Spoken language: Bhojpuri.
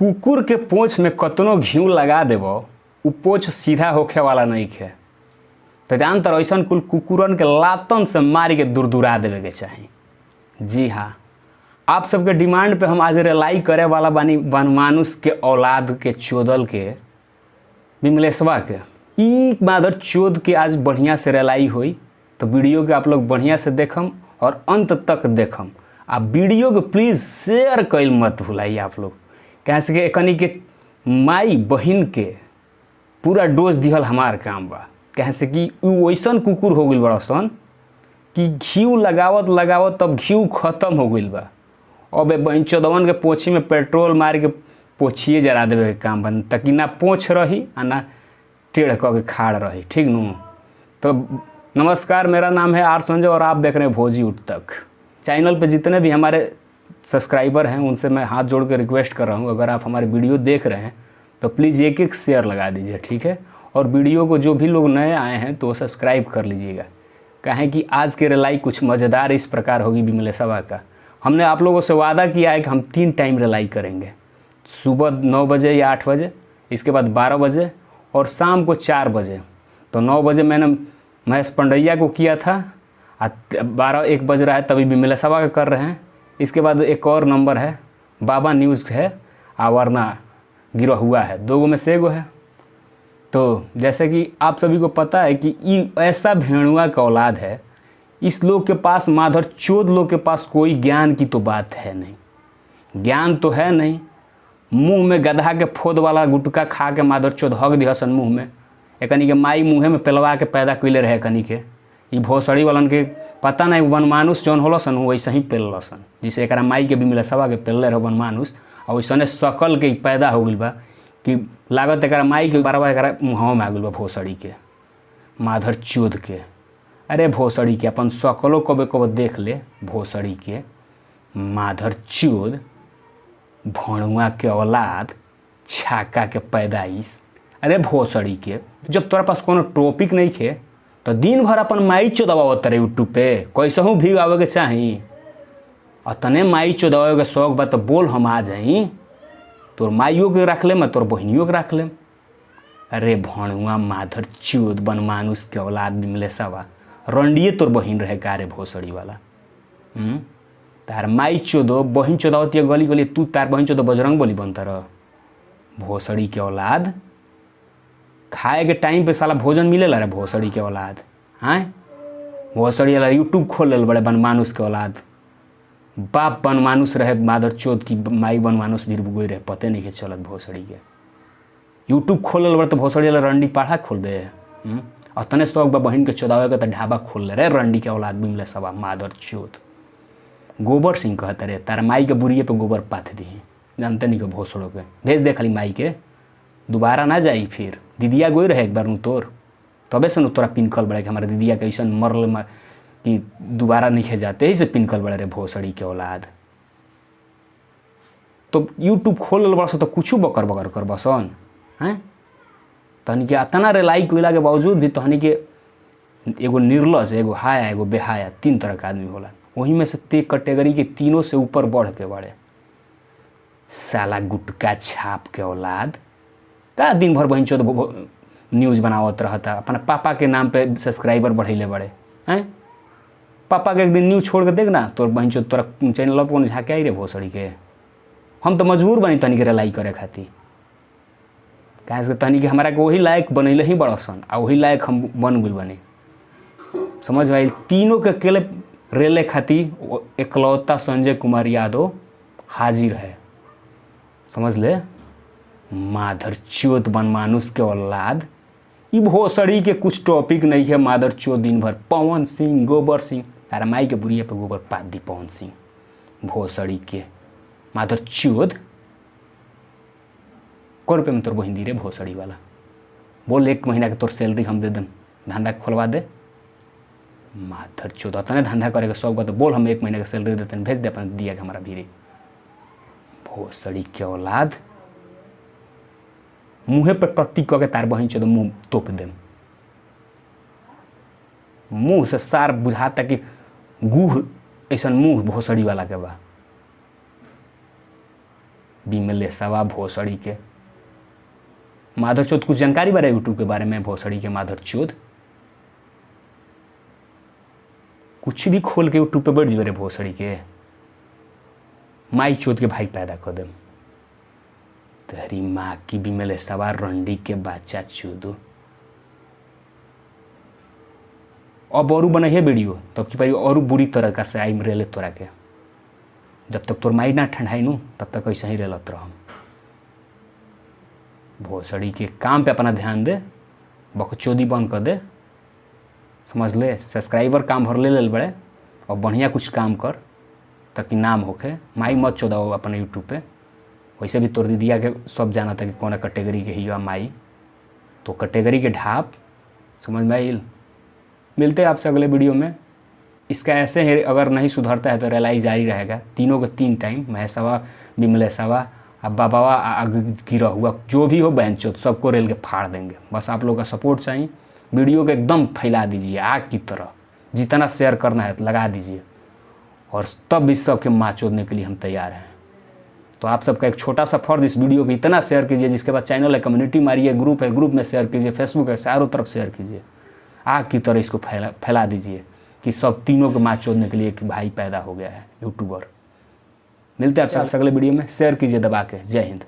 कुकुर के पोंछ में कतनो घिउ लगा देबो उ पोंछ सीधा होखे वाला नइखे। त जान तर ऐसन कुल कुकुरन के लातन से मार के दुरदुरा देवे के चाही। जी हाँ, आप सबके डिमांड पे हम आज रिलाई करे वाला बानी बनमानुस के औलाद के चोदल के विमलेशवा के ई मादर चोद के आज बढ़िया से रिलाई होई। तो वीडियो के आप लोग बढ़िया से देखम और अंत तक देखम। आ वीडियो के प्लीज़ शेयर कइल मत भुलाई आप लोग, कहे से कि एकनी के माई बहिन के पूरा डोज दिहल हमार काम बा। कहे से कि उ वैसन कुकुर हो गइल बड़ा सन कि घी लगावत लगावत तब घी खत्म हो गइल बा। अब बहन चौदवन के पोछी में पेट्रोल मार के पोछिए जरा देवे के काम बन, ताकि ना पोछ रही आ ना टेढ़ क के खाड़ रही, ठीक नू। तो नमस्कार, मेरा नाम है are Sanjay और आप देख रहे हैं भोजी तक। चैनल पे जितने भी हमारे सब्सक्राइबर हैं उनसे मैं हाथ जोड़ के रिक्वेस्ट कर रहा हूँ, अगर आप हमारे वीडियो देख रहे हैं तो प्लीज़ एक एक शेयर लगा दीजिए, ठीक है। और वीडियो को जो भी लोग नए आए हैं तो सब्सक्राइब कर लीजिएगा, काहे कि आज के रिलाई कुछ मज़ेदार इस प्रकार होगी विमलेशवा का। हमने आप लोगों से वादा किया है कि हम 3 टाइम रिलाई करेंगे, सुबह 9 बजे या 8 बजे, इसके बाद 12 बजे और शाम को 4 बजे। तो 9 बजे मैंने महेश पंडैया को किया था, 12-1 बज रहा है तभी विमलेशवा का कर रहे हैं। इसके बाद एक और नंबर है बाबा न्यूज़ है, वरना गिरा हुआ है, 2 गो में से एगो है। तो जैसे कि आप सभी को पता है कि ये ऐसा भेड़ुआ का औलाद है, इस लोग के पास माधर चोद लोग के पास कोई ज्ञान की तो बात है नहीं, ज्ञान तो है नहीं। मुंह में गधा के फोद वाला गुटका खा के माधर चोद हक दिहसन मुँह में। एकनी के माई मुँहे में पेलवा के पैदा कैले रहे एकनी के। ई भोसड़ी वालन के पता नहीं बनमानुस जौन होलसन वैसे ही पेलसन, जिसे एक माई के विमलेशवा के पेलले रहे बनमानुस, और वैसने सकल के पैदा हो गइल बा कि लागत एक माई के बारवा एक मुँहवा में आ गइल बा भोसड़ी के माधर चोद के। अरे भोसड़ी के अपन सकलो कबे कबे देख ले भोसड़ी के माधर चोद भणुआ के औलाद छाका के पैदाइश। अरे भोसड़ी के, जब तोरा पास कोनो टॉपिक नहीं खे तो दिन भर अपन माई चोदवावत रहे यूट्यूब पे, कैसहू भी आवे के चाही। और तने माई चोदवावे के शौक बा तो बोल हम आ जाई, तोर माइयों के रख लेम तोर बहनियों के रख लेम। अरे भणुआ माधर चोद बनमानुस के औलाद विमलेशवा, रंडिए तोर बहिन रहे का रे भोसड़ी वाला। तार माई चोदो बहिन चोदावती गली गली, तू तार बहिन चोदो बजरंग बली बनता रह भोसड़ी के औलाद। खाए के टाइम पे साला भोजन मिलेला रे भोसड़ी के औलाद। हाँ भोसड़ी वाला यूट्यूब खोल लेल बड़े बनमानुस के औलाद। बाप बनमानुस रहे मादर चोद की माई बनमानुस भी गोई रहे, पते नहीं के चलत भोसड़ी के। यूट्यूब खोल लेल बड़े तो भोसड़ी वाला रंडी पाढ़ा खोल दे। और तने शौक बा बहिन के चोदावे के तो ढाबा खोल ले रे रंडी के औलाद विमलेशवा मादर चोद। गोबर सिंह कहते रे तार माई के बुरिए पे गोबर पाथ दी, जानते नहीं के भोसड़ों के भेज दे खाली माई के, दोबारा ना जाई। फिर दीदिया गोई रहे एक बार नु तोर, तबे से नु तोरा पिनकल बड़े कि हमारे दीदिया के ऐसा मरल कि दोबारा नहीं खे जाते, यही से पिनकल बड़े रे भोसड़ी के औलाद। तो यूट्यूब खोल बड़ा तो कुछ बकर बकर कर बसन हैं। तहनी के अतना रिलाई कोइला के बावजूद भी तहनी के एगो निर्लज, एगो हाया, एगो बेहाया, 3 तरह के आदमी होला। वही में से ते कैटेगरी के तीनों से ऊपर बढ़ के बढ़े साला गुटका छाप के औलाद। का दिन भर बहन चोद न्यूज़ बनावत रहता, अपना पापा के नाम पे सब्सक्राइबर बढ़ैले बड़े हैं। पापा के एक दिन न्यूज़ छोड़ के देख ना तोर बहन चोद तोरा चैनल पर कौन झाँके आई रे भोसड़ी के। हम तो मजबूर बनी तनी के रिलाई करे खातिर, काहे से तनी के हमारा के वही लायक बनैले ही बड़सन आ वही लायक हम बन गइल बनी, समझ भाई। तीनों के अकेले रेले खातिर एकलौता संजय कुमार यादव हाजिर है, समझ ले माधर चोद बनमानुस के औलाद। ई भोसड़ी के कुछ टॉपिक नहीं है माधर चोद दिन भर पवन सिंह गोबर सिंह, तारा माई के बुरिया पे गोबर पात दी पवन सिंह भोसड़ी के माधर चोद। को रुपये में तोर बहिन दी रे भोसड़ी वाला, बोल 1 महीना के तोर सैलरी हम they them, धंधा खोलवा दे माधर चोद। तने धंधा करे के शौक बा तो बोल हम 1 महीना के सैलरी देते, भेज दे अपन दिया के हमारा भीरी भोसड़ी के औलाद। मुँहे पर टट्टी कह के तार बहिन चोद मुँह तोप देम, मुँह से सार बुझाता कि गुह ऐसा मुँह भोसड़ी वाला के बा। बिमलेशवा भोसड़ी के माधर चौथ। कुछ जानकारी बारे यूट्यूब के बारे में भोसड़ी के माधर चौथ कुछ भी खोल के यूट्यूब पे बैठ जेबे रे भोसड़ी के, माई चौथ के भाई पैदा कर देम तेरी माँ की बिमलेशवा रंडी के बच्चा चूदू। अब और बनाइए वीडियो तब की पारी और बुरी तरह से आई रेले तोरा के, जब तक तोर माई ना ठंडाई नू तब तक ऐसे ही रेलत रह। भोसड़ी के काम पे अपना ध्यान दे, बकचोदी बंद कर दे, समझ ले। सब्सक्राइबर काम भर ले ले बड़े और बढ़िया कुछ काम कर ताकि नाम होखे। माई मत चोदाओ अपने यूट्यूब पे, वैसे भी तोर दीदिया के सब जाना था कि कौन कैटेगरी के ही माई, तो कैटेगरी के ढाप समझ में आइल। मिलते हैं आपसे अगले वीडियो में। इसका ऐसे ही अगर नहीं सुधरता है तो रिलाई जारी रहेगा तीनों के 3 टाइम, महेशवा बिमलेशवा अब बाबावा गिरा हुआ जो भी हो बहनचोद सबको रेल के फाड़ देंगे। बस आप लोगों का सपोर्ट चाहिए। वीडियो को एकदम फैला दीजिए आग की तरह, जितना शेयर करना है तो लगा दीजिए, और तब इस सब के माँ चोदने के लिए हम तैयार हैं। तो आप सबका एक छोटा सा फर्ज, इस वीडियो को इतना शेयर कीजिए, जिसके बाद चैनल है कम्युनिटी मारिए, ग्रुप है ग्रुप में शेयर कीजिए, फेसबुक है चारों तरफ शेयर कीजिए, आग की तरह इसको फैला दीजिए कि सब तीनों के माँ चोदने के लिए एक भाई पैदा हो गया है यूट्यूबर। मिलते हैं आप सबसे अगले वीडियो में। शेयर कीजिए दबा के। जय हिंद।